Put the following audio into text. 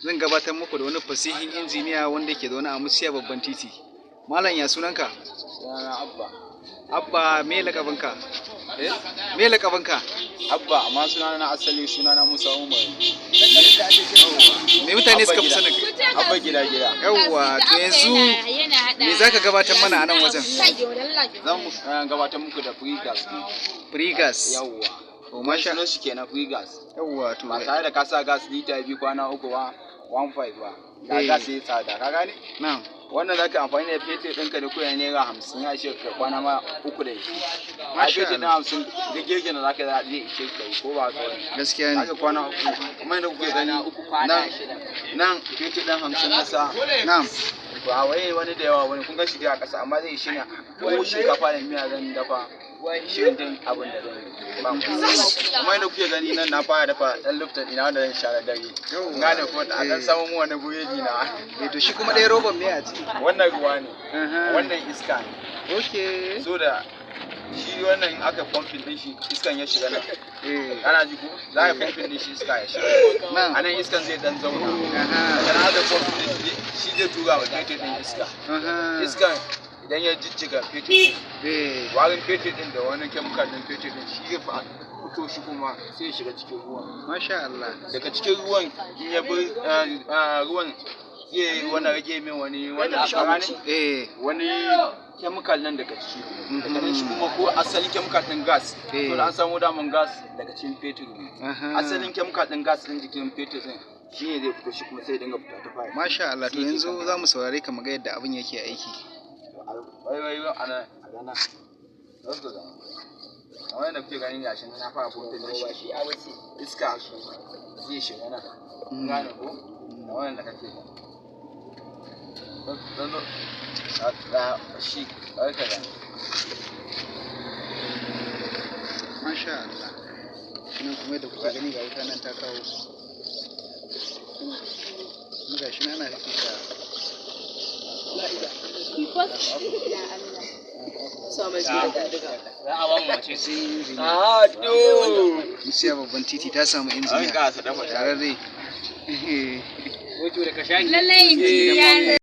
Zan gabatar muku da wani fasihin injiniya wanda ke zaune a Muciya babban titi. Malam, ya sunanka? Sunana Abba. Abba, me lakabinka? Eh? Me lakabinka? Abba, amma sunana na asali sunana Musa Umar. Me mutane suka fi sanin? Abba gida gida. Yawwa, to yanzu me zaka gabatar mana a nan wajen? Zan mu gabatar muku da free gas ne. Free gas. Yawwa. Oh, masha. Sunan shi kenan free gas. Yawwa, to Ba tare da ka sa gas lita 2 kwana 3 ba, 15 ba. Ga gas ya tsada, ka gane? Na'am. Wannan zaka amfani da fetur ɗinka da kuwa ₦50 ya ishe ka kwana ma 3 da shi. A Masha fetur ɗin Allah. 50 duk girkin da zaka zai ishe ka yi, ko ba haka bane. Gaskiya ne. Zaka kwana 3, kuma yadda kuke gani nan nan fetur ɗin 50 na sa. Na'am. Ba wai wani da yawa wani kun ga shi dai a ƙasa, amma zai shi ne ko shinkafa da miya zan dafa shirin din abin da zan yi ba kuma yadda kuke gani nan na fara dafa dan luftan ina wanda zan sha na dare, gane ko a dan samu mu wani buredi na. Eh, to shi kuma ɗaya roban me a ciki? Wannan ruwa ne, wannan iska ne. So da shi wannan in aka pumping din shi, iskan ya shiga nan. Kana ji ko za a pumping din shi, iska ya shiga a nan, iskan zai dan zauna. Daga nan aka pumping din shi, shi zai tura wa fetur din iska. Iskan idan ya jijjiga fetur din, warin fetur din da wani chemical din fetur din shi zai fito, shi kuma sai ya shiga cikin ruwan. Masha Allah. Daga cikin ruwan in ya bi ruwan zai wani rage min wani wannan gane wani chemical nan daga ciki, daga nan shi kuma ko asalin chemical din gas. To da an samu daman gas daga cikin fetur ne. Asalin chemical din gas din jikin fetur din shi ne zai fito, shi kuma sai ya dinga fita ta fire. Masha Allah, to yanzu za mu saurare ka mu ga yadda abin yake aiki. Wai wai wai, ana a gana za su gani kamar yadda kuke gani, gashi nan na fara pumping din shi, iska zai shiga nan. Kun gane ko kamar yadda kake gani. Zan zo ga shi kawai ka gani. Masha Allah. Shi nan kuma yadda kuke gani ga wuta nan ta kawo. Kuma ga shi nan ana fifita. Sai injiniya. Muciya babban titi ta samu injiniya. Tararre. Lallai injiniya ne.